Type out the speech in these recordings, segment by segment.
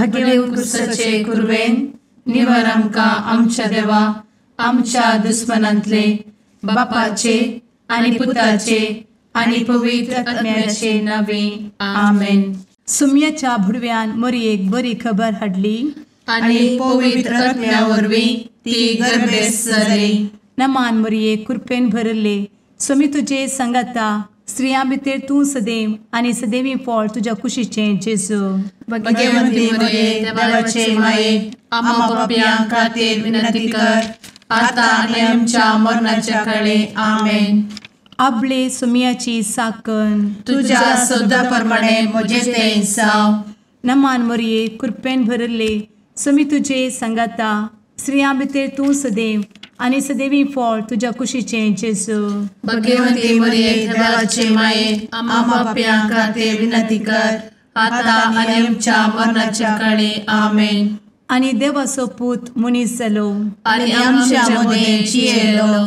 भगेव कुरवेन निवर आमकां आमच्या देवा आमच्या दुस्मनांतले बापाचे आनी पुताचे आनी पवित्र आत्म्याचे नावे आमेन. सुम्याच्या भुडव्यान मोरयेक बरी खबर हाडली आनी पवित्र आत्म्या वरवीं ती गर्भेस्त जाली. नमान मोरये, कृपेन भरले, स्वामी तुजे संगाता, स्त्रियां भितर तूं सदैव आनी सदैवी फळ तुज्या कुशीचें जेजू. भगवंती मोरये, देवाचे माये, आम्हा पापयां खातीर विनंती कर आता आनी आमच्या मरणाच्या काळे. आमेन. आपले सुम्याची साकन तुज्या सदा प्रमाणे म्हजें तें जावं. नमान मोरये, कृपेन भरले, स्वामी तुजे संगाता, स्त्रियां भितर तूं सदैव आनी सदैवी फळ तुज्या कुशीचें जेजू. भगवंती मोरये, देवाचे माये, आम्हा पापयां खातीर विनंती कर आता आनी आमच्या मरणाच्या काळे. आमेन. आनी देवाचो पूत मनीस जालो आनी आमच्या मदें जियेलो.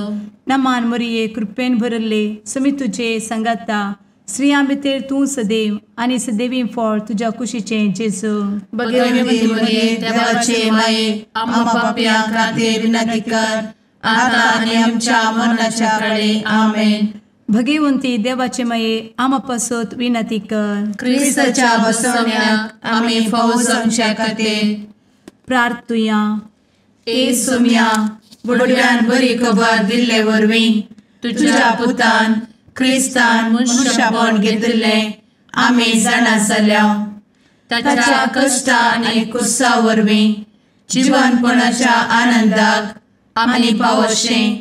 नमान मोरये, कृपेन भरले, स्वामी तुजे संगाता, स्त्रियां भितर तूं सदैव आनी सदैवी फळ तुज्या कुशीचें जेजू. भगवंती मोरये, देवाचे माये, आम्हा पापयां खातीर विनंती कर आता आनी आमच्या मरणाच्या काळे. आमेन. भगवंती देवाचे माये, आम्हा पासत विनंती कर. क्रिस्ताच्या बसवण्याक आमी फावो जावच्या खातीर प्रार्थुया. ए सुम्या, बुडव्यान बरी खबर दिल्ले वरवीं तुज्या पुतान क्रिस्तान मनशापण घेतिल्लें आमी जाणा जाल्या. ताच्या कश्टा आनी कुसा वरवीं जिवनपणाच्या आनंदाक आमी पावशें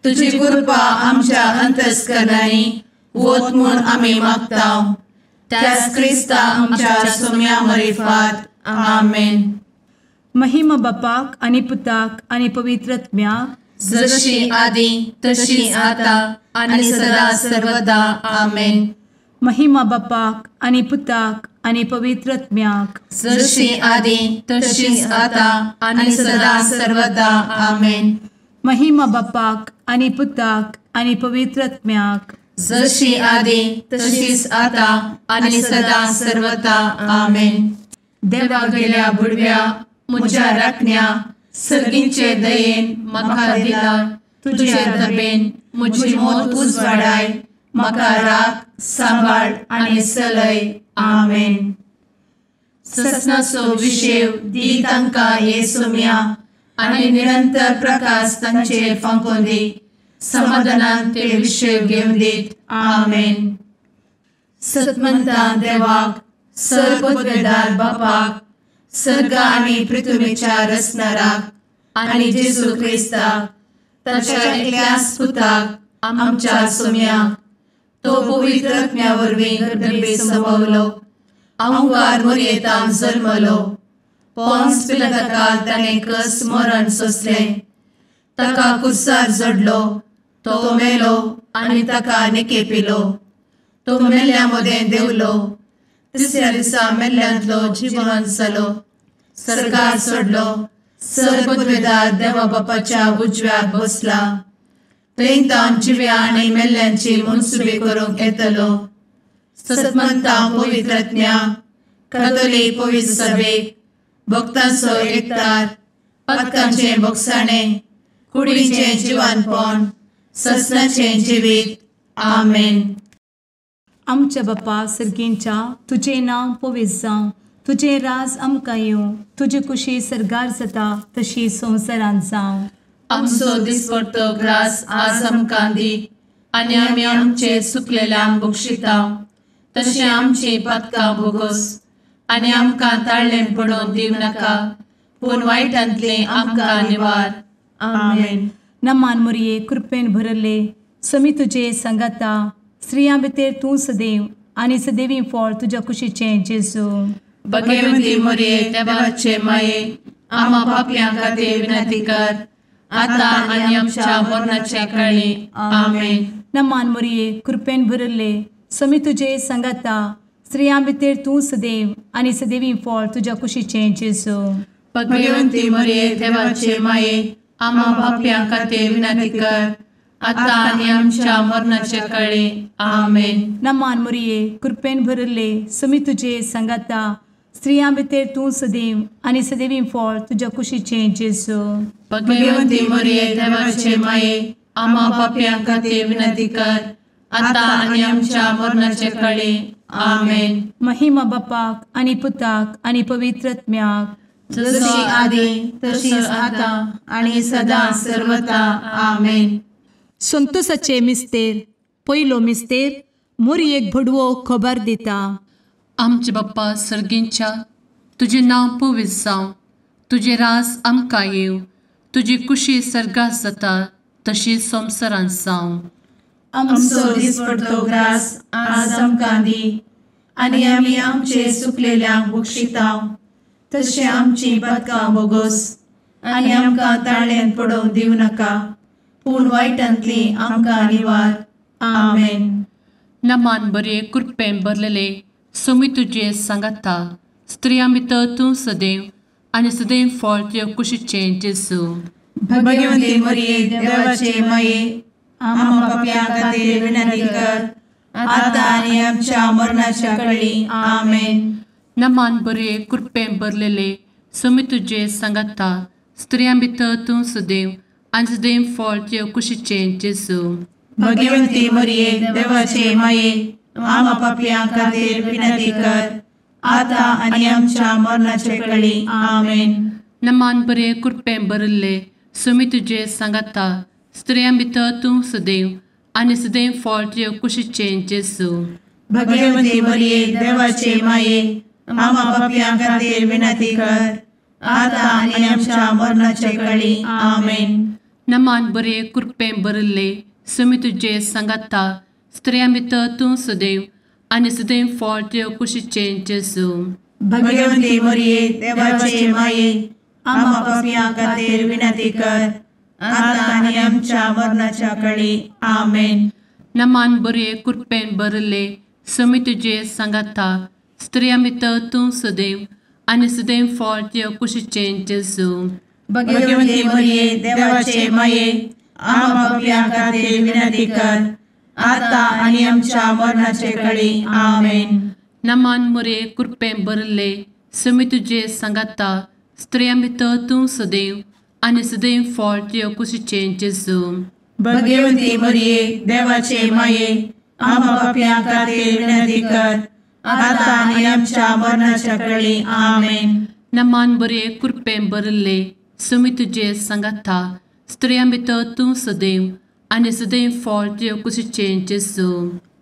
तुजी कृपा आमच्या अंतस्करणांनी वत म्हूण आमी मागता. त्याच क्रिस्ता आमच्या सुम्या मरिफात. आमेन. महिमा बापाक आनी पुताक आनी पवित्र आत्म्याक, जशी आदी तशी आता आनी सदा सर्वदा. आमेन. महिमा बापाक आनी पुताक आनी पवित्र आत्म्याक, जशी आदी तशी आता आनी सदा सर्वदा. आमेन. महिमा बापाक आनी पुताक आनी पवित्र आत्म्याक, जशी आदी तशीच आता आनी सदा सर्वदा. आमेन. देवा गेल्या बुडव्या म्हज्या राखण्या सर्गींचे दयेन म्हाका दिला तुजे दबेन म्हजी मोत उजवाडाय, म्हाका राख सांबाळ आनी चलय. आमेन. ससनाचो विशेव दी तांकां हे सुम्या आनी निरंतर प्रकाश तांचेर फांकोवन दी, समाधानान ते विशेव घेवन दीत. आमेन. सतमंता देवाक, सर्वपदवेदार बापाक, सर्ग आनी पृथ्वीच्या रचणाराक आनी जेजू क्रिस्ताक ताच्या एकल्याच पुताक आमच्या सुम्याक, तो पवित्र आत्म्या वरवीं गर्भे संभवलो, अहंकार मोरयेतान जल्मलो, पोन्स पिलाताकाल ताणें कस मरण सोंसलें, ताका कुर्सार जडलो, तो मेलो आनी ताका निकेपिलो, तो मेल्ल्या मदें देंवलो, तिसऱ्या दिसा मेल्ल्यांतलो जिवन जालो, सर्गार सोडलो, सर्वपदवेदार देवा बापाच्या उजव्याक बसला, थंय तावन जिव्या आनी मेल्ल्यांची मनसुबी करूंक येतलो. सतमंता पवित्र आत्म्या, कातोलीक पवित्र सभेक, भक्तांचो एकतार, पातकांचें भोगसाणें, कुडीचें जिवानपण, ससनाचें जिवीत. आमेन. आमच्या बापा सर्गींच्या, तुजें नांव पवित्र जावं, तुजें राज आमकां येवं, तुजी कुशी सर्गार जाता तशी संवसारांत जावं. आमचो दिसपडतो ग्रास आज आमकां दी आनी आमी आमचे सुकलेल्यांक बक्षिता तशें आमची पातकां भोगोस आनी आमकां ताळ्ळें पडोवन दिवं नाका, पूण वायटांतलें आमकां निवार. आमेन. नमान मोरये, कृपेन भरले, स्वामी तुजे संगाता, स्त्रियां भितर तूं सदैव आनी सदैवी फळ तुज्या कुशीचें जेजू. भगवंती मोरये, देवाचे माये, आम्हा पापयां खातीर विनंती कर आता आनी आमच्या मरणाच्या काळी. आमेन. नमान मोरये, कृपेन भरले, स्वामी तुजे संगाता, स्त्रियां भितर तूं सदैव आनी सदैवी फळ तुज्या कुशीचें जेजू. भगवंती मोरये, देवाचे माये, आम्हा पापयां खातीर विनंती कर आता आनी आमच्या मरणाच्या काळी. आमेन. नमान मोरये, कृपेन भरले, स्वामी तुजे संगाता, स्त्रियां भितर तूं सदैव आनी सदैवी फळ तुज्या कुशीचें जेजू. भगवंती मरिये देवाचे माये, आम्हा पापयां खातीर विनंती कर, आतां आनी आमच्या मरणाचे कळे. आमेन. महिमा बापाक आनी पुताक आनी पवित्र आत्म्याक, जशी आदी तशीच आतां आनी सदां सर्वता. आमेन. संतोषाचे मिस्तेर. पयलो मिस्तेर मोरयेक भडवो खबर दिता. आमचे बाप्पा सर्गींच्या, तुजें नांव पवित्र जावं, तुजें राज आमकां येवं, तुजी कुशी सर्गात जाता तशी संवसारांत जावं. आमचो दिसपडतो ग्रास आज आमकां दी, आनी आमी आमचे सुकलेल्यांक बक्षिता तशें आमची पातकां बोगोस, आनी आमकां ताळ्यांत पडोवंक दिवं नाका, पूण वायटांतली आमकां निवार. आमेन. नमान बरे कृपेन भरलेले सोमी तुजे सांगाता, स्त्रियां भितर तूं सदैव आनी सदैव फळ तुज्या कुशीचें जेजू. भगवंती मरिये देवाचे माये, आम्हा पापयां खातीर विनंती कर, आतां आनी आमच्या मरणाच्या कळी. आमेन. नमान बरे कृपेन भरलेले सोमी तुजे सांगाता, स्त्रियां भितर तूं सदैव आनी सदैव फळ तुज्या कुशीचें जेजू. भगवंती मरिये देवाचे माये, आम्हा पापयां खातीर विनंती कर, आतां आनी आमच्या मरणाचे कळी. आमेन. नमान बरे कृपेन भरिल्ले सोमी तुजे सांगाता, स्त्रियां भितर तूं सदैव आनी सदैव फळ तुज्या कुशीचें जेजू. भगवंती मरिये देवाचे माये, आम्हा पापयां खातीर विनंती कर, आतां आनी आमच्या मरणाचे कळी. आमेन. नमान बरे कृपेन भरिल्ले सोमी तुजे सांगाता, स्त्रियां भितर तूं सदैव आनी सदैव फळ तुज्या कुशीचें जेजू. भगवंती मरिये देवाचे माये, आम्हा पापयां खातीर विनंती कर, आतां आनी आमच्या मरणाच्या कळी. आमेन. नमान बरे कृपेन भरिल्ले सोमी तुजे सांगाता, स्त्रियां भितर तूं सदैव आनी सदैव फळ तुज्या कुशीचें जेजू. भगवंती मरिये देवाचे माये, आम्हा पापयां खातीर विनंती कर, आतां आनी आमच्या मरणाचे कळी. आमेन. नमान मरिये कृपेन भरिल्ले सोमी तुजे सांगाता, स्त्रियां भितर तूं सदैव आनी सदैव फळ तुज्या कुशीचें जेजू. भगवंती मरिये देवाचे माये, आम्हा पापयां खातीर विनंती कर, आतां आनी आमच्या मरणाच्या कळी. आमेन. नमान बरे कृपेन भरिल्ले सोमी तुजे सांगाता, स्त्रियां भितर तूं सदैव आनी सदैव फळ तुज्या कुशीचें जेजू.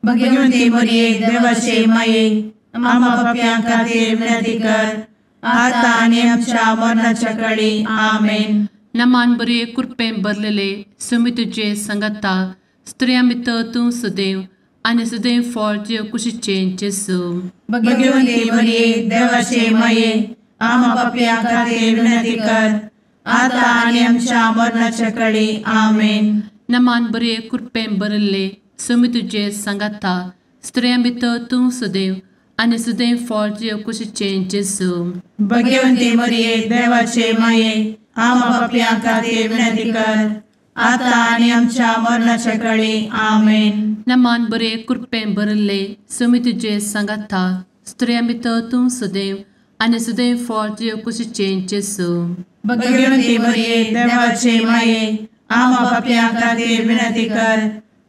भगवंती मरिये देवाचे माये, आम्हा पापयां खातीर विनंती कर, आतां आनी आमच्या मरणाच्या कळी. आमेन. नमान बरे कृपेन भरलेले सोमी तुजे सांगाता, स्त्रियां भितर तूं सदैव आनी सदैव फळ तुज्या कुशीचें जेजू. भगवंती मरिये देवाचे माये, आम्हा पापयां खातीर विनंती कर, आतां आनी आमच्या मरणाच्या कळी. आमेन. नमान बरे कृपेन भरिल्ले सोमी तुजे सांगाता, स्त्रियां भितर तूं सदैव आनी सदैव फळ तुज्या कुशीचें जेजू. भगवंती मरिये देवाचे माये, आम्हा पापयां खातीर विनंती कर, आतां आनी आमच्या मरणाच्या कळी. आमेन. नमान बरे कृपेन भरिल्ले सोमी तुजे सांगाता, स्त्रियां भितर तूं सदैव आनी सदैव फळ तुज्या कुशीचें जेजू. भगवंती मरिये देवाचे माये, आम्हा पापयां खातीर विनंती कर,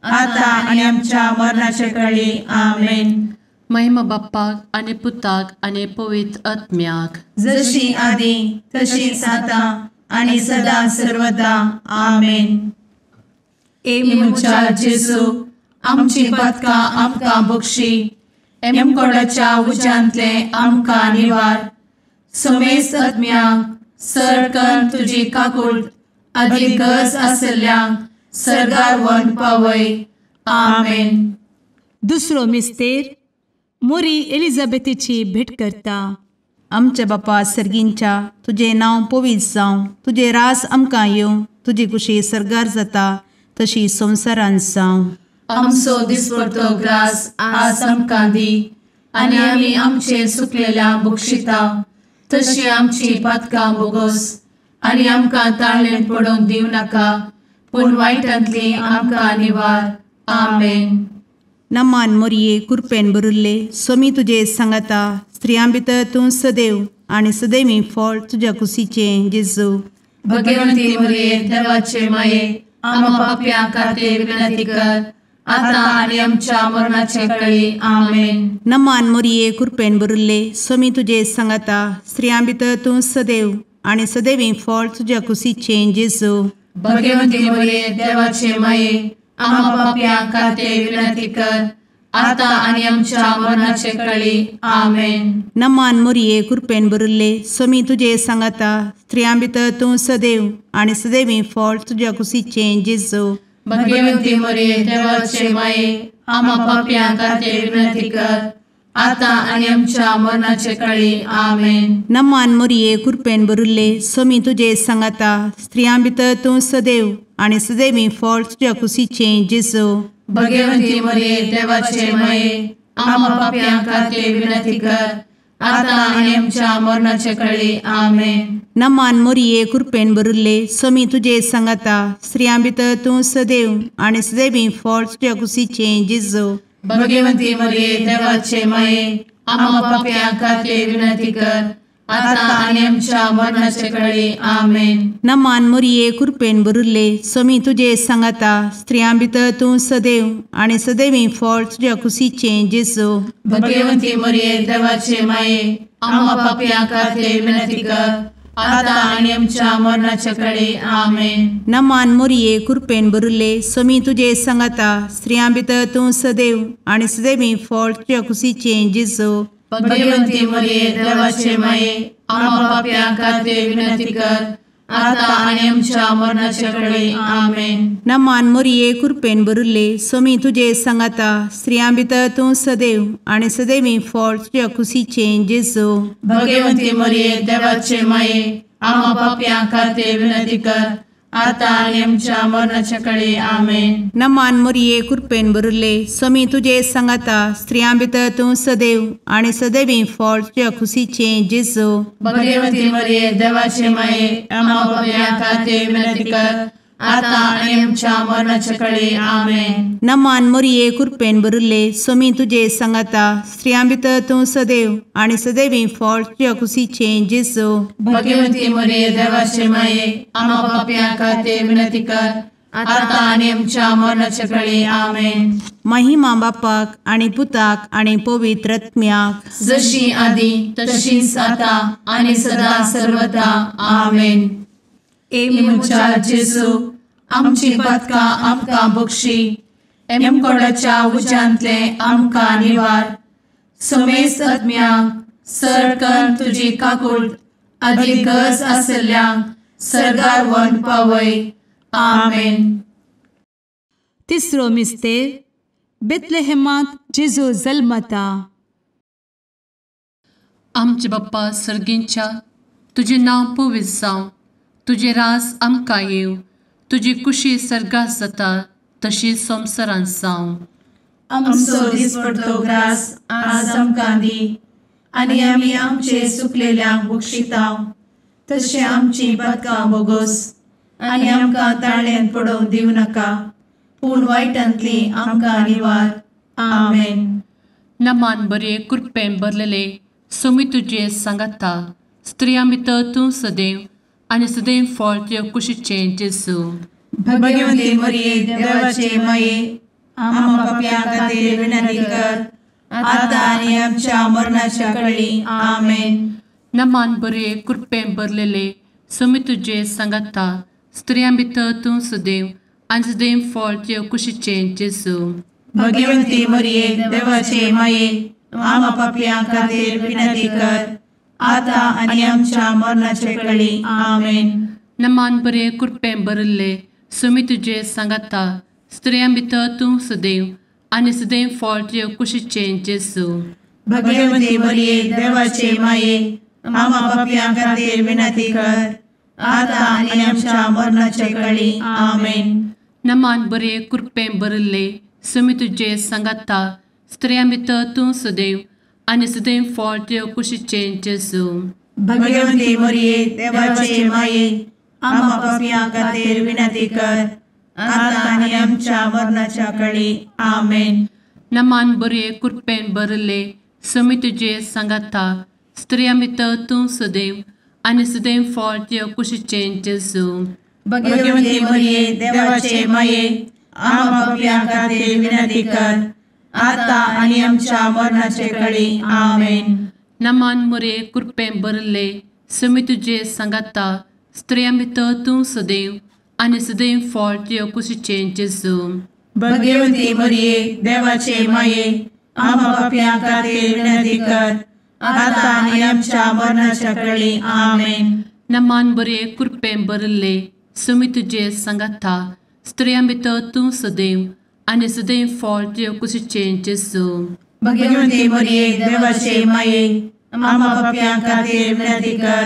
आतां आनी आमच्या मरणाचे कळी. आमेन. महिमा बाप्पाक आनी पुताक आनी पवित्र आत्म्याक, जशी आदी तशीच आतां आनी सदां सर्वदा. आमेन. ए म्हज्या जेजू, आमची पातकां आमकां बक्षी, एमकोडाच्या उज्यांतले आमकां निवार, समेस्त आत्म्यांक सरकन तुजी काकूट आदी गरज आशिल्ल्यांक सर्गार व्हरून पावय. आमेन. दुसरो मिस्तेर मोरी एलिझाबेथीची भेट करता. आमच्या बापा सर्गींच्या, तुजें नांव पवित्र जावं, तुजें रास आमकां येवं, तुजी कुशी सर्गार जाता तशी संवसारांत जावं. आमचो दिसपडतो ग्रास आज आमकां दी, आनी आमी आमचे सुकलेल्या बक्षिता तशी आमची पातकां बोगोस, आनी आमकां ताळ्ळेंत पडोवंक दिवं नाका, पूण वायटांतली आमकां निवार. आमेन. नमान मोरये कृपेन भरिल्ले, स्वामी तुजे सांगाता, स्त्रियां भितर तूं सदैव आनी सदैवी फळ तुज्या कुशीचें जेजू। भगवंती मरिये देवाचे माये, आम्हा पाप्यां खातीर विनंती कर, आतां आनी आमच्या मरणाचे वेळी। आमेन। नमान मरिये, कृपेन भरिल्ले, स्वामी तुजे सांगाता, स्त्रियां भितर तूं सदैव आनी सदैवी फळ तुज्या कुशीचें जेजू। भगवंती मरिये देवाचे माये, आम्हा पाप्यां खातीर विनंती कर, आतां आनी आमच्या मरणाचे वेळी। आमेन। नमान मरिये, कृपेन भरिल्ले, स्वामी तुजे सांगाता, स्त्रियां भितर तूं सदैव आनी सदैवी फळ तुज्या कुशीचें जेजू। भगवंती मरिये देवाचे माये, आम्हा पाप्यां खातीर विनंती कर, आतां आनी आमच्या मरणाचे वेळी। आमेन। नमान मरिये, कृपेन भरिल्ले, स्वामी तुजे सांगाता, स्त्रियां भितर तूं सदैव आनी सदैवी फळ तुज्या कुशीचें जेजू। भगवंती मरिये देवाचे माये, आम्हा पाप्यां खातीर विनंती कर, आतां आनी आमच्या मरणाचे वेळी। आमेन। नमान मरिये, कृपेन भरिल्ले, स्वामी तुजे सांगाता, स्त्रियां भितर तूं सदैव आनी सदैवी फळ तुज्या कुशीचें जेजू। भगवंती मरिये देवाचे माये, आम्हा पाप्यां खातीर विनंती कर, आतां आनी आमच्या मरणाचे वेळी। आमेन। नमान मरिये, कृपेन भरिल्ले, स्वामी तुजे सांगाता, स्त्रियां भितर तूं सदैव आनी सदैवी फळ तुज्या कुशीचें जेजू। भगवंती मरिये देवाचे माये, आम्हा पाप्यां खातीर विनंती कर, आतां आनी आमच्या मरणाचे वेळी। आमेन। नमान मरिये, कृपेन भरिल्ले, स्वामी तुजे सांगाता, स्त्रियां भितर तूं सदैव आनी सदैवी फळ तुज्या कुशीचें जेजू। भगवंती मरिये देवाचे माये, आम्हा पाप्यां खातीर विनंती कर, आतां आनी आमच्या मरणाचे वेळी। आमेन। नमान मरिये, कृपेन भरिल्ले, स्वामी तुजे सांगाता, स्त्रियां भितर तूं सदैव आनी सदैवी फळ तुज्या कुशीचें जेजू। भगवंती मरिये देवाचे माये, आम्हा पाप्यां खातीर विनंती कर, आतां आनी आमच्या मरणाचे वेळी। आमेन। नमान मरिये, कृपेन भरिल्ले, स्वामी तुजे सांगाता, स्त्रियां भितर तूं सदैव आनी सदैवी फळ तुज्या कुशीचें जेजू। भगवंती मरिये देवाचे माये, आम्हा पाप्यां खातीर विनंती कर, आतां आनी आमच्या मरणाचे वेळी। आमेन। नमान मरिये, कृपेन भरिल्ले, स्वामी तुजे सांगाता, स्त्रियां भितर तूं सदैव आनी सदैवी फळ तुज्या कुशीचें जेजू। भगवंती मरिये देवाचे माये, आम्हा पाप्यां खातीर विनंती कर, आतां आनी आमच्या मरणाचे वेळी। आमेन। महिमा बापाक आनी पुताक आनी पवित्र आत्म्याक, जशी आदी तशीच आतां आनी सदा सर्वदा। आमेन। ए म्हज्या जेजू, आमची पातकां आमकां बक्षी, एमकोडाच्या उज्यांतले आमकां निवार, समेस्त आत्म्यांक सरकन तुजी काकूट आदी गरज आसल्ल्यांक सर्गार व्हरून पावय। आमेन। तिसरो मिस्तेर, बेथलेहेमांत जेजू जल्मता। आमचे बाप्पा सर्गींच्या, तुजें नांव पवित्र जावं, तुजें राज आमकां येवं, तुजी कुशी सर्गात जाता तशी संवसारांत जावं। आमचो दिसपडतो ग्रास आज आमकां दी, आनी आमी आमचे सुकलेल्यांक बक्षितांव, तशें आमची पातकां बोगोस, आनी आमकां ताळ्यान पडोवंक दिवं नाका, पूण वायटांतली आमकां निवार। आमेन। नमान बरे कृपेन भरलेले, स्वामी तुजे सांगाता, स्त्रियां भितर तूं सदैव आनी सदैव फळ तुज्या कुशीचें जेजू। भगवंती मरिये देवाचे माये, आम्हा पाप्यां खातीर विनंती कर, आतां आनी आमच्या मरणाच्या वेळी। आमेन। नमान बरे कृपेन भरलेले, स्वामी तुजे सांगाता, स्त्रियां भितर तूं सदैव आनी सदैव फळ तुज्या कुशीचें जेजू। भगवंती मरिये देवाचे माये, आम्हा पाप्यां खातीर विनंती कर, आतां आनी आमच्या मरणाचे वेळी। आमेन। नमान बरे कृपेन भरिल्ले, स्वामी तुजे सांगाता, स्त्रियां भितर तूं सदैव आनी सदैव फळ तुज्या कुशीचें जेजू। भगवंती मरिये देवाचे माये, आम्हा पाप्यां खातीर विनंती कर, आतां आनी आमच्या मरणाचे वेळी। आमेन। नमान बरे कृपेन भरिल्ले, स्वामी तुजे सांगाता, स्त्रियां भितर तूं सदैव आनी सदैव फळ तुज्या कुशीचें जेजू। भगवंती मरिये देवाचे माये, आम्हा पाप्यां खातीर विनंती कर, आतां आनी आमच्या मरणाच्या वेळी। आमेन। नमान बरे कृपेन भरिल्ले, समी तुजे सांगाता स्त्रियां भितर तूं सदैव आनी सदैव फळ तुज्या कुशीचें जेजू. भगवती मरिये देवाचे माये आम्हा पाप्यां खातीर विनंती कर आता आनी आमच्या मरणाचे कळी. आमेन. नमान मोरये कृपेन भरिल्ले समी तुजे सांगाता स्त्रियां भितर तूं सदैव आनी सदैव फळ तुज्या कुशीचें जेजू. भगवती मरिये देवाचे माये आम्हा पाप्यां खातीर विनंती कर आता आनी आमच्या मरणाच्या कळी. आमेन. नमान बरे कृपेन भरिल्ले समी तुजे सांगाता स्त्रियां भितर तूं सदैव आनी सदैव फळ तुज्या कुशीचें जेजू. भगवती मरिये देवाचे माये आम्हा पाप्यां खातीर विनंती कर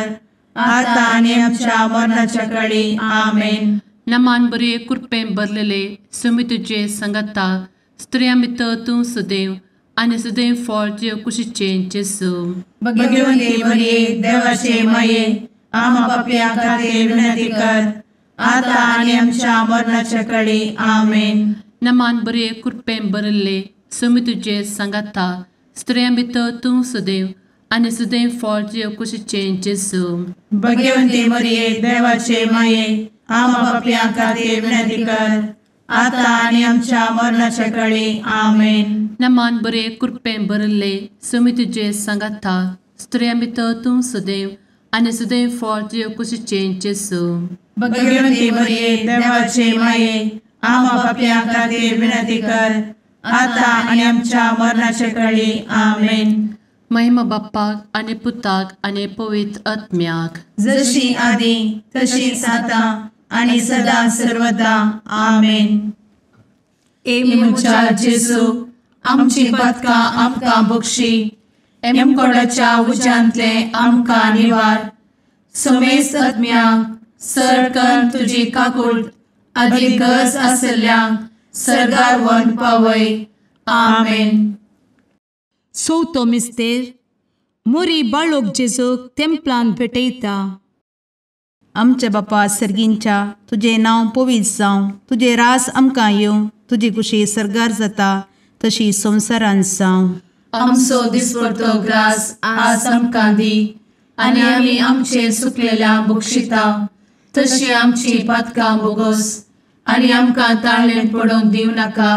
आता आनी आमच्या मरणाच्या कळी. आमेन. नमान बरे कृपेन भरलेले समी तुजे सांगाता स्त्रियां भितर तूं सदैव आनी सदैव फळ तुज्या कुशीचें जेजू. भगवती मरिये देवाचे माये आम्हा पाप्यां खातीर विनंती कर आता आनी आमच्या मरणाच्या कळी. आमेन. नमान बरे कृपेन भरिल्ले समी तुजे सांगाता स्त्रियां भितर तूं सदैव आनी सदैव फळ तुज्या कुशीचें जेजू. भगवती मरिये देवाचे माये आम्हा पाप्यां खातीर विनंती कर आता आनी आमच्या मरणाच्या कळी. आमेन. नमान बरे कृपेन भरिल्ले समी तुजे सांगाता स्त्रियां भितर तूं सदैव आनी सदैव फळ तुज्या कुशीचें जेजू. भगवती मरिये देवाचे माये आम्हा पाप्यां खातीर विनंती कर आता आनी आमच्या मरणाच्या कळी. आमेन. महिमा बाप्पाक आनी पुताक आनी पवित्र आत्म्याक, जशी आदी तशीच आता आनी सदा सर्वदा. आमेन. ए म्हज्या जेजू आमची पातकां आमकां बक्षी, एमकोडाच्या उज्यांतले आमकां निवार, समेस्त आत्म्यांक सरकन तुजी काकूट आदी गरज आसल्ल्यांक सर्गार व्हरून पावय. आमेन. चवथो मिस्तेर मोरी बाळोक जेजूक तेंपलान भेटयता. आमच्या बापा सर्गींच्या तुजें नांव पवित्र जावं, तुजें रास आमकां येवं, तुजी कुशी सर्गार जाता तशी संवसारांत जावं. आमचो दिसपडतो ग्रास आज आमकां दी आनी आमी आमचे सुकलेल्या बक्षिता तशी आमची पातकां बोगोस आनी आमकां ताळेन पडोवंक दिवं नाका,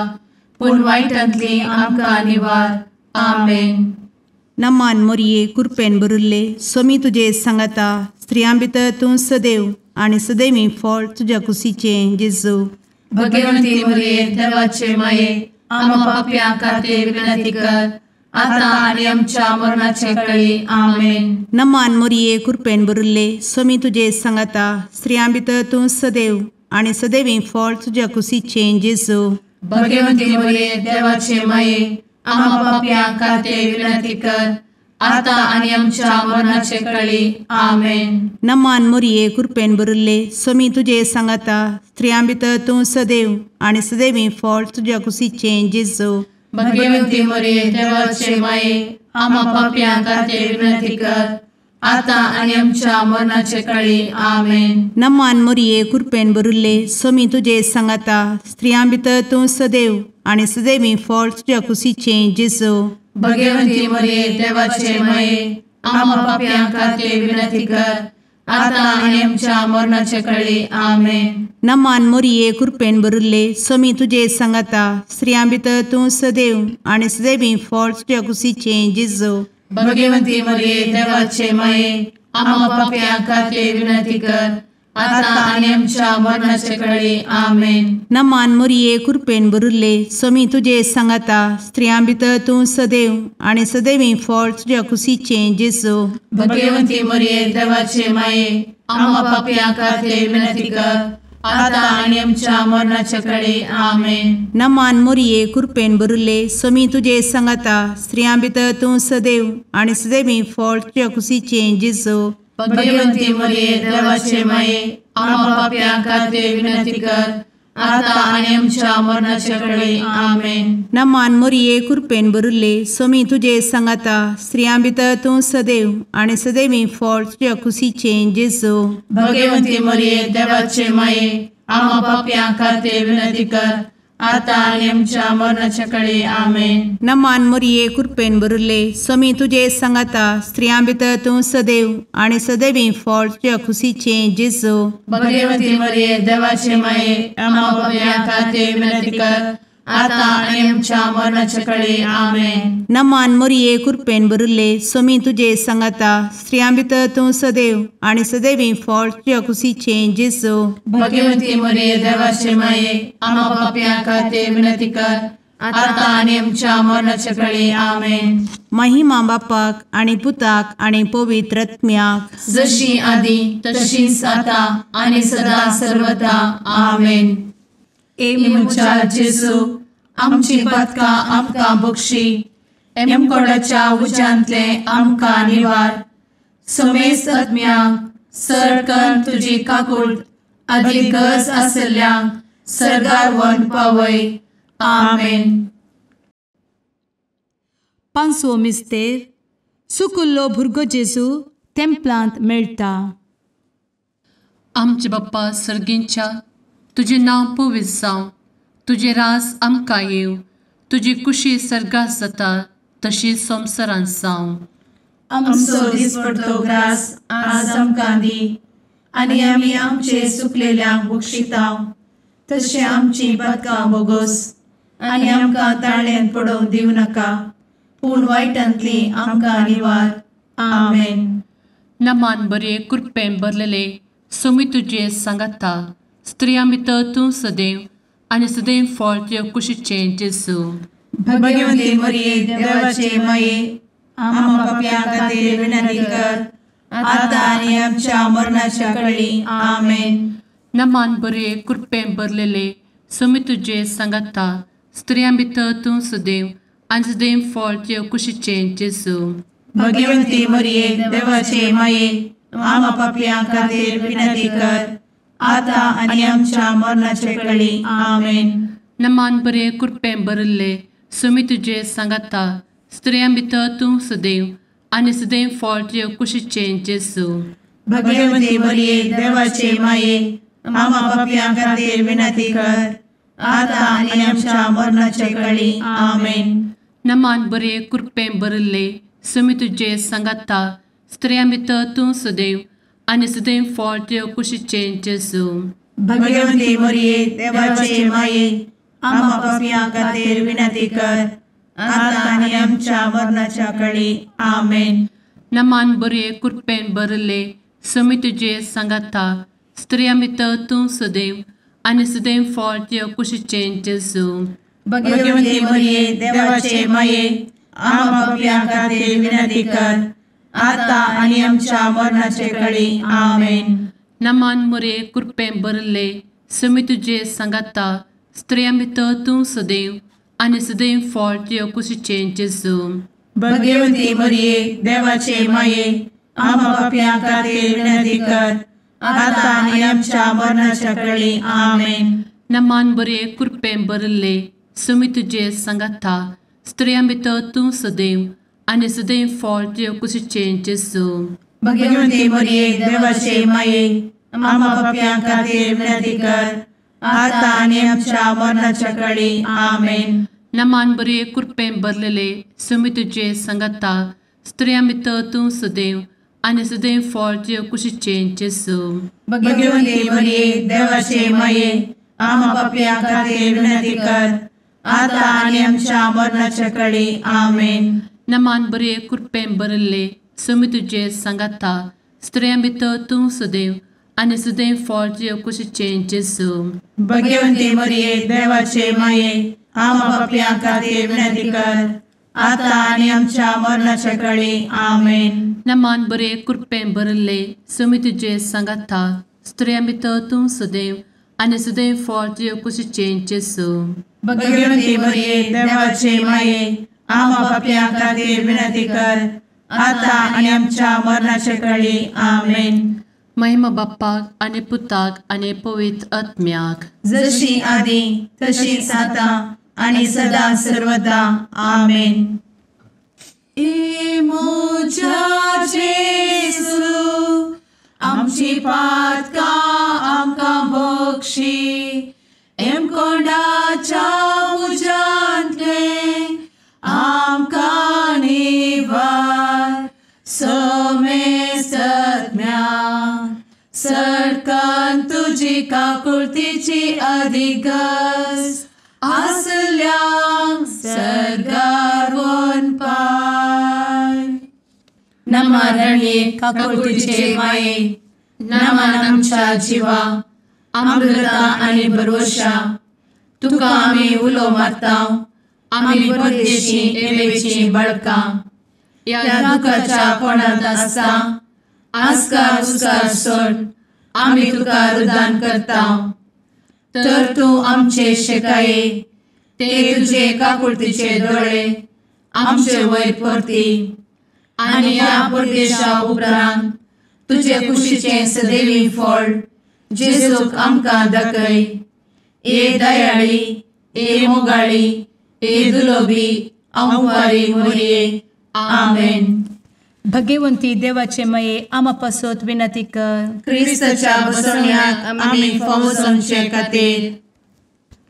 पूण वायटांतली आमकां निवार. आमेन. नमान मोरये कृपेन भरिल्ले स्वामी तुजे सांगाता स्त्रियां भितर तूं सदैव आनी सदैवी फळ तुज्या कुशीचें जेजू. भगवती मोरये देवाचे माये आम्हा पाप्यां खातीर विनंती कर आता आनी आमच्या मरणाचे कळी. आमेन. नमान मोरये कृपेन भरिल्ले स्वामी तुजे सांगाता स्त्रियां भितर तूं सदैव आनी सदैवी फळ तुज्या कुशीचें जेजू. भगवती मोरये देवाचे माये आम्हा पाप्यां खातीर विनंती कर आता आनी आमच्या मरणाचे कळी. आमेन. नमान मोरये कृपेन भरिल्ले स्वामी तुजे सांगाता स्त्रियां भितर तूं सदैव आनी सदैवी फळ तुज्या कुशीचें जेजू. भगवती मोरये देवाचे माये आम्हा पाप्यां खातीर विनंती कर आता आनी आमच्या मरणाचे कळी. आमेन. नमान मोरये कृपेन भरिल्ले स्वामी तुजे सांगाता स्त्रियां भितर तूं सदैव आनी सदैवी फळ तुज्या कुशीचें जेजू. भगवती मोरये देवाचे माये आम्हा पाप्यां खातीर विनंती कर आता आनी आमच्या मरणाचे कळी. आमेन. नमान मोरये कृपेन भरिल्ले स्वामी तुजे सांगाता स्त्रियां भितर तूं सदैव आनी सदैवी फळ तुज्या कुशीचें जेजू. भगवती मोरये देवाचे माये आम्हा पाप्यां खातीर विनंती कर आता आनी आमच्या मरणाचे कळी. आमेन. नमान मोरये कृपेन भरिल्ले स्वामी तुजे सांगाता स्त्रियां भितर तूं सदैव आनी सदैवी फळ तुज्या कुशीचें जेजू. भगवती मोरये देवाचे माये आम्हा पाप्यां खातीर विनंती कर आता आनी आमच्या मरणाचे कळी. आमेन. नमान मोरये कृपेन भरिल्ले स्वामी तुजे सांगाता स्त्रियां भितर तूं सदैव आनी सदैवी फळ तुज्या कुशीचें जेजू. भगवती मोरये देवाचे माये आम्हा पाप्यां खातीर विनंती कर आता आनी आमच्या मरणाचे कळी. आमेन. नमान मोरये कृपेन भरिल्ले स्वामी तुजे सांगाता स्त्रियां भितर तूं सदैव आनी सदैवी फळ तुज्या कुशीचें जेजू. भगवती मोरये देवाचे माये आम्हा पाप्यां खातीर विनंती कर आतां आनी आमच्या मरणाच्या कळे. आमेन. नमान मोरये कृपेन भरिल्ले स्वामी तुजे सांगाता, स्त्रियां भितर तूं सदैव आनी सदैवी फळ तुज्या खुशीचें जेजू. भगवती मरिये देवाचे माये, आम्हा पाप्यां खातीर विनंती कर, आतां आनी आमच्या मरणाच्या कळे. आमेन. नमान मोरये कृपेन भरिल्ले स्वामी तुजे सांगाता, स्त्रियां भितर तूं सदैव आनी सदैवी फळ तुज्या खुशीचें जेजू. भगवती मरिये देवाचे माये, आम्हा पाप्यां खातीर विनंती कर, आतां आनी आमच्या मरणाच्या कळे. आमेन. महिमा बापाक आनी पुताक आनी पवित्र आत्म्याक, जशी आदी तशीच आतां आनी सदा सर्वदा. आमेन. ए म्हज्या जेजू, आमची पातकां आमकां बक्षी, एमकोडाच्या उज्यांतले आमकां निवार, समेस्त आत्म्यांक सरकन तुजी काकूट आदी गरज आशिल्ल्यांक सर्गार व्हरून पावय. आमेन. पांचवो मिस्तेर सुकुल्लो भुरगो जेजू तेंपलांत मेळटा. आमचे बाप्पा सर्गींच्या, तुजें नांव पवित्र जावं, तुजें राज आमकां येवं, तुजी कुशी सर्गात जाता तशी संवसारांत जावं. आमचो दिसपडतो ग्रास आज आमकां दी, आनी आमी आमचे सुकलेल्यांक बक्षिता तशें आमची पातकां बोगोस, आनी आमकां ताळ्यांत पडोवंक दिवं नाका, पूण वायटांतली आमकां निवार. आमेन. नमान बरे कृपेन भरलेले स्वामी तुजे सांगाता, स्त्रियां भितर तूं सदैव आनी सदैव फळ तुज्या कुशीचें जेजू. भगवती मरिये देवाचे माये, आम्हा पाप्यां खातीर विनंती कर, आतां आनी आमच्या मरणाच्या कळी. आमेन. नमान बरे कृपेन भरलेले स्वामी तुजे सांगाता, स्त्रियां भितर तूं सदैव आनी सदैव फळ तुज्या कुशीचें जेजू. भगवती मरिये देवाचे माये, आम्हा पाप्यां खातीर विनंती कर, आतां आनी आमच्या मरणाच्या कळी. आमेन. नमान बरे कृपेन भरिल्ले स्वामी तुजे सांगाता, स्त्रियां भितर तूं सदैव आनी सदैव फळ तुज्या कुशीचें जेजू. भगवती मरिये देवाचे माये, आम्हा पाप्यां खातीर विनंती कर, आतां आनी आमच्या मरणाच्या कळी. आमेन. नमान बरे कृपेन भरिल्ले स्वामी तुजे सांगाता, स्त्रियां भितर तूं सदैव आनी सदैव फळ तुज्या कुशीचें जेजू. भगवती मरिये देवाचे माये, आम्हा पाप्यां खातीर विनंती कर, आतां आनी आमच्या मरणाच्या कळी. आमेन. नमान बरे कृपेन भरिल्ले स्वामी तुजे सांगाता, स्त्रियां भितर तूं सदैव आनी सदैव फळ तुज्या कुशीचें जेजू. भगवती मरिये देवाचे माये, आम्हा पाप्यां खातीर विनंती कर, आतां आनी आमच्या मरणाचे कळी. आमेन. नमान मरिये कृपेन भरिल्ले स्वामी तुजे सांगाता, स्त्रियां भितर तूं सदैव आनी सदैव फळ तुज्या कुशीचें जेजू. भगवती मरिये देवाचे माये, आम्हा पाप्यां खातीर विनंती कर, आतां आनी आमच्या मरणाच्या कळी. आमेन. नमान बरे कृपेन भरिल्ले स्वामी तुजे सांगाता, स्त्रियां भितर तूं सदैव आनी सदैव फळ तुज्या कुशीचें जेजू. भगवती मरिये देवाचे माये, आम्हा पाप्यां खातीर विनंती कर, आतां आनी आमच्या मरणाच्या कळी. आमेन. नमान बरे कृपेन भरलेले स्वामी तुजे सांगाता, स्त्रियां भितर तूं सदैव आनी सदैव फळ तुज्या कुशीचें जेजू. भगवती मरिये देवाचे माये, आम्हा पाप्यां खातीर विनंती कर, आतां आनी आमच्या मरणाच्या कळी. आमेन. नमान बरे कृपेन भरिल्ले स्वामी तुजे सांगाता, स्त्रियां भितर तूं सदैव आनी सदैव फळ तुज्या कुशीचें जेजू. भगवती मरिये देवाचे माये, आम्हा पाप्यां खातीर विनंती कर, आतां आनी आमच्या मरणाच्या कळी. आमेन. नमान बरे कृपेन भरिल्ले स्वामी तुजे सांगाता, स्त्रियां भितर तूं सदैव आनी सदैव फळ तुज्या कुशीचें जेजू. भगवती मरिये देवाचे माये, आम्हा पाप्यां खातीर विनंती कर, आतां आनी आमच्या मरणाच्या कळी. आमेन. महिमा बाप्पाक आनी पुताक आनी पवित्र आत्म्याक, जशी आदी तशीच आतां आनी सदा सर्वदा. आमेन. ए म्हज्या जेजू, आमची पातकां आमकां बक्षी, एमकोंडाच्या तुजी काकुळतीची अधिगस आसल्यांक सर्गार वनपाय. नमा रणये काकुळतीचे माये, नमन आमच्या जिवा, अमृता आनी भरवशा, तुका आमी उलो मारता, आमी परदेशी एवेची बळकां, ह्या दुखाच्या कोणांत आसता आस्कार उस्कार सोड आमी तुका रुदान करता. तर तूं आमचे शेकाये ते तुजे काकुळतीचे दोळे आमचे वयर परती आनी ह्या परदेशा उपरांत तुजे कुशीचें सदैवी फळ जेजूक आमकां दाखय. ए दयाळी, ए मोगाळी, ए दुलोबी अंवारी मोरये. आमेन. भगवंती देवाचे मये आमा पासत विनंती कर. क्रिस्ताच्या बसवण्याक आमी फावो जावचे खातीर.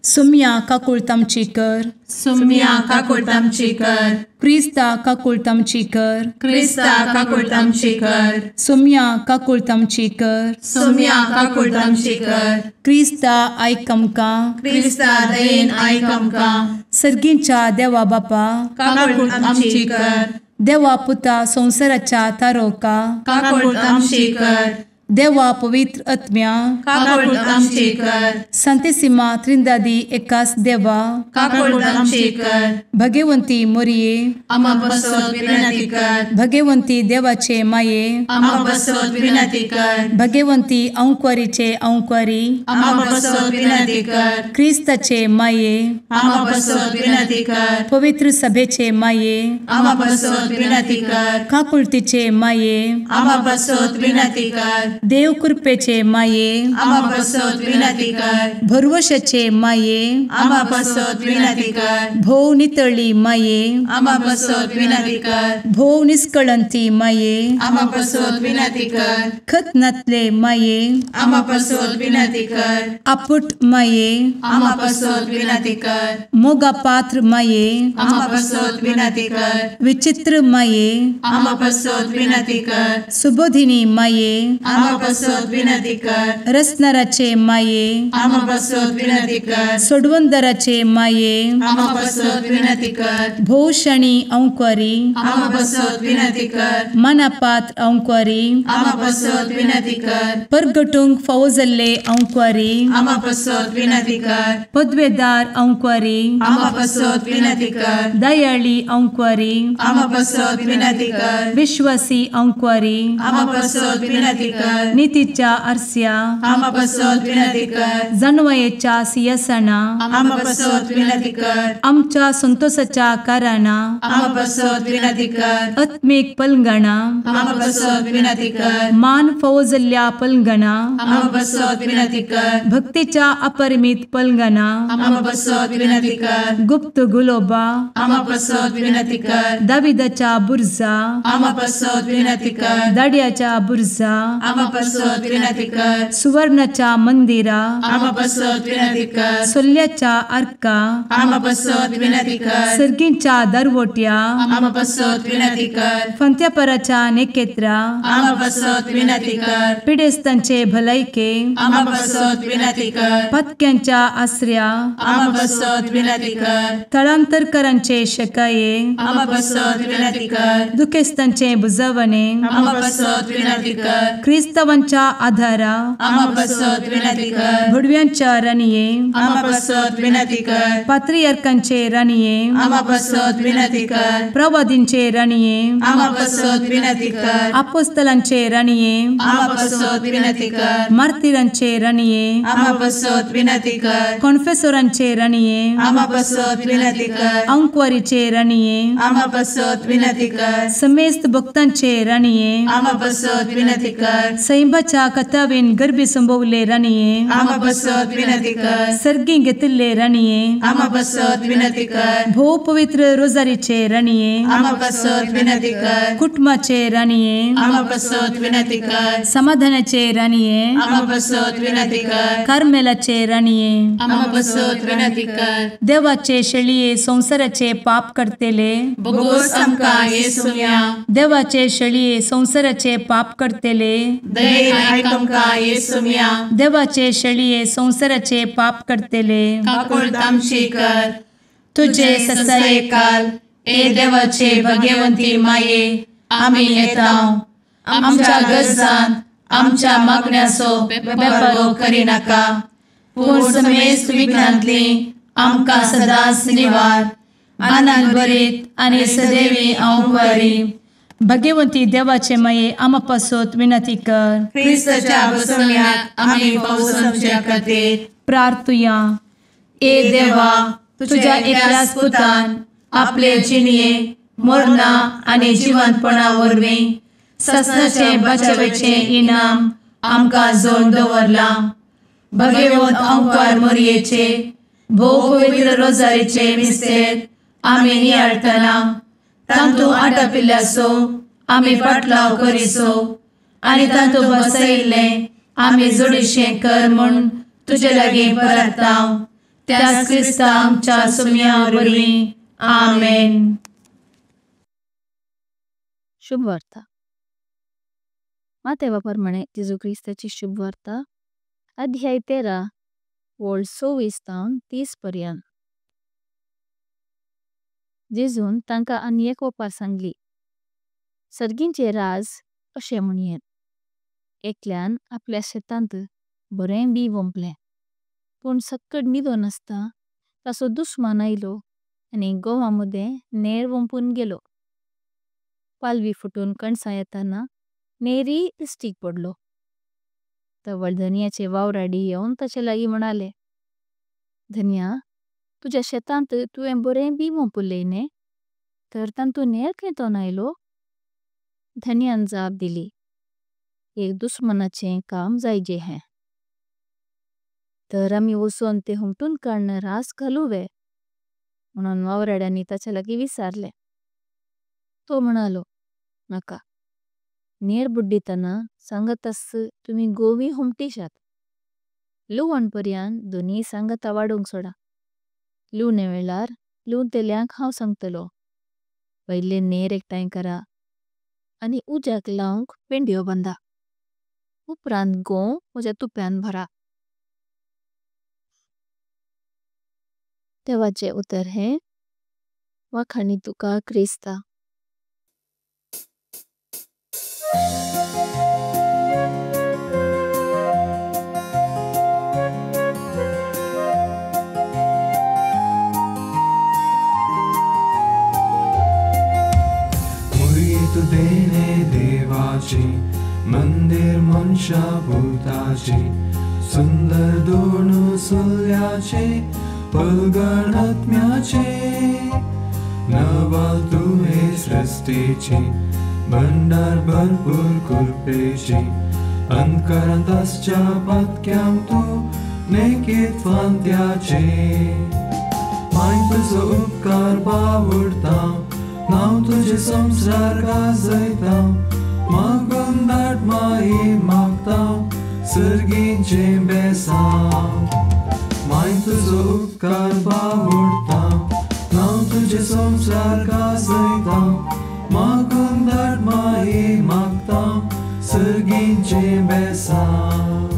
सुम्या काकुळत आमची कर. सुम्या काकुळत आमची कर. क्रिस्ता काकुळत आमची कर. क्रिस्ता काकुळत आमची कर. सुम्या काकुळत आमची कर. सुम्या काकुळत आमची कर. क्रिस्ता आयक आमकां. क्रिस्ता दयेन आयक आमकां. सर्गींच्या देवा बापा काकुळत आमची कर. देवा पुता संवसाराच्या तारोका काकुळत आमची कर. देवा पवित्र आत्म्या काकुळत आमची कर. संतेसिमा त्रिंदादी एकास देवा काकुळत आमची कर. भगवंती मोरये आमा पासत विनंती कर. भगवंती देवाचे माये आमा पासत विनंती कर. भगवंती अंकुरीचे अंकुरी आमा पासत विनंती कर. क्रिस्ताचे माये आमा पासत विनंती कर. पवित्र सभेचे माये आमा पासत विनंती कर. काकुळतीचे माये आमा पासत विनंती कर. देव कृपेचे माये आमा पासत विनंती कर. भरवशाचे माये आमा पासत विनंती कर. भोव नितळी माये आमा पासत विनंती कर. भोव निष्कळंती माये आमा पासत विनंती कर. खत नातले माये आमा पासत विनंती कर. आपुट माये आमा पासत विनंती कर. मोगा पात्र माये आमा पासत विनंती कर. विचित्र माये आमा पासत विनंती कर. सुबोधिनी माये आमा पासत विनंती कर. रसनाराचे माये आमा पासत विनंती कर. सोडवंदराचे माये आमा पासत विनंती कर. भोवशणी अंकुरी आमा पासत विनंती कर. मनापात्र अंकुरी आमा पासत विनंती कर. परगटूंक फावो जाल्ले अंकुरी आमा पासत विनंती कर. पदवेदार अंकुरी आमा पासत विनंती कर. दयाळी अंकुरी आमा पासत विनंती कर. विश्वासी अंकुरी आमा पासत विनंती कर. नितीच्या आरस्या आमा पासत विनंती कर. जानवयेच्या सिंहासना आमा पासत विनंती कर. आमच्या संतोषाच्या कारणा आमा पासत विनंती कर. आत्मीक पलंगणा आमा पासत विनंती कर. मान फावो जाल्ल्या पलंगणा आमा पासत विनंती कर. भक्तीच्या अपरिमित पलंगणा आमा पासत विनंती कर. गुप्त गुलोबा आमा पासत विनंती कर. दाविदाच्या बुर्जा आमा पासत विनंती कर. दाड्याच्या बुर्जा आमा पासत विनंती कर. सुवर्णाच्या मंदिरा आमा पासत विनंती कर. सोल्ल्याच्या आर्का आमा पासत विनंती कर. सर्गींच्या दरवट्या आमा पासत विनंती कर. फंत्यापराच्या नेकेत्रा आमा पासत विनंती कर. पिडेस्तांचे भलायके आमा पासत विनंती कर. पत्क्यांच्या आसऱ्या आमा पासत विनंती कर. थळांतरकरांचे शकाये आमा पासत विनंती कर. दुखेस्तांचे बुजवणे आमा पासत विनंती कर. क्रिस्तावांच्या आधारा आमा पासत विनंती कर. भुडव्यांच्या राणये आमा पासत विनंती कर. पात्रियार्कांचे राणये आमा पासत विनंती कर. प्रवादींचे राणये आमा पासत विनंती कर. आपोस्तलांचे राणये आमा पासत विनंती कर. मार्तिरांचे राणये आमा पासत विनंती कर. कॉन्फेसोरांचे राणये आमा पासत विनंती कर. अंकुवारीचे राणये आमा पासत विनंती कर. समेस्त भक्तांचे राणये आमा पासत विनंती कर. सैंबाच्या कथावेन गर्भी संभवले राणये आमा पासत विनंती कर. सर्गी घेतिल्ले राणये आमा पासत विनंती कर. भोव पवित्र रोजारीचे राणये आमा पासत विनंती कर. कुटुंबाचे राणये आमा पासत विनंती कर. समाधानाचे राणये आमा पासत विनंती कर. कार्मेलाचे राणये आमा पासत विनंती कर. देवाचे शेळये संवसाराचे पाप करतेले बोगोस आमकां येसुम्या देवाचे शेळये संवसाराचे पाप करतेले दयेन आयक आमकां येसुम्या। देवाचे शेळये संवसाराचे पाप करतले काकुळट आमची कर। तुजे ससायेकाल ए देवाचे भगवंती माये आमी येता आमच्या गरजान आमच्या मागण्याचो बेपर्वो करिनाका पूण समेस्त विघ्नांतली आमकां सदांच निवार। आनंद भरीत आनी सदैवी अंवकारी भगवंती देवाचे माये आमा पासत विनंती कर। क्रिस्ताच्या बसवण्याक आमी पावसाच्या खातीर प्रार्थुया। ए देवा तुझ्या एकल्याच पुतान आपले जिणये मरणा आनी जिवंतपणा वरवीं ससनाचे बचावेचे इनाम आमकां जोडून दवरलां। भगवंत अंकार मोरयेचे भोव पवित्र रोजारीचे मिस्तेर आमी नियाळटना तांतू आटापिल्ल्याचो आमी पाटलाव करिसो आनी तांतू बसयिल्लें आमी जोडीशें कर म्हूण तुजे लागीं परता त्याच क्रिस्ता आमच्या सुम्या वरवीं आमेन। शुभवार्ता। मातेवा प्रमाणे जेजू क्रिस्ताची शुभवार्ता अध्याय 13 वळ 26 तावन 30 पर्यंत। जेजून तांका आनी एक ओपार सांगली, सर्गींचे राज अशें म्हणयेत, एकल्यान आपल्या शेतांत बरें बी वोंपलें, पूण सक्कड निदोन आसता तासो दुस्मान आयलो आनी गोवा मदें नेर वोंपून गेलो। पालवी फुटून कणसां येताना नेरी दिस्टीक पडलो। तवळ धनियाचे वावराडी येवन ताचे लागीं म्हणाले, धनिया तुज्या शेतांत तुवें बरें बी वोंपुल्लें न्ही, तर तांतू नेर खंय तोन आयलो? धनियान जाप दिली, एक दुस्मानाचें काम जायजे हें, तर आमी वचोन तें हुमटून काडून रास घालू वे म्हणून वावराड्यांनी ताचे लागीं विचारलें। तो म्हणालो, नाका, नेर बुड्डितना सांगातास तुमी गोवी हुमटीशात, लुवण पर्यंत दोनी सांगाता वाडूंक सोडा, लुवणे वेळार लुवतल्यांक हांव सांगतलो, पयले नेर एकठांय करा आनी उज्याक लावंक पेंडयो बांदा, उपरांत गोंव म्हज्या तुप्यान भरा। देवाचें उतर हें वाखाणी तुका क्रिस्ता। देवाची मंदिर मनशा भूताची सुंदर दोन सुल्याचे पलगण आत्म्याचे नवाल तुवे सृष्टीची भंडार भरपूर कृपेची अंतकरांत आसच्या पातक्यांक तूं नेकीत फांत्याचे माय तुजो उपकार बावडता नांव तुजें संवसार गाजयता मागून धाड माई मागता सर्गीचें बेसांव माय तुजो उपकार बावडता नांव तुजें संवसार गाजयता मागून धाड माई मागता सर्गीचें बेसांव।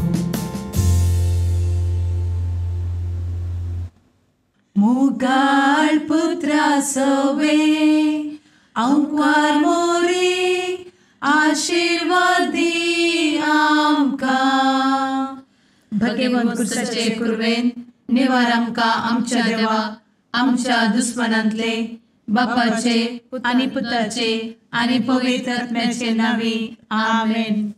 मुगाळ पुत्रा सवे अंकवार मोरी आशीर्वाद दी आमकां। भगवंत क्रिस्ताचे कुर्वेन निवार आमकां आमच्या देवा आमच्या दुस्मनांतले बापाचे आनी पुताचे आनी पवित्र आत्म्याचे नांवी आमेन।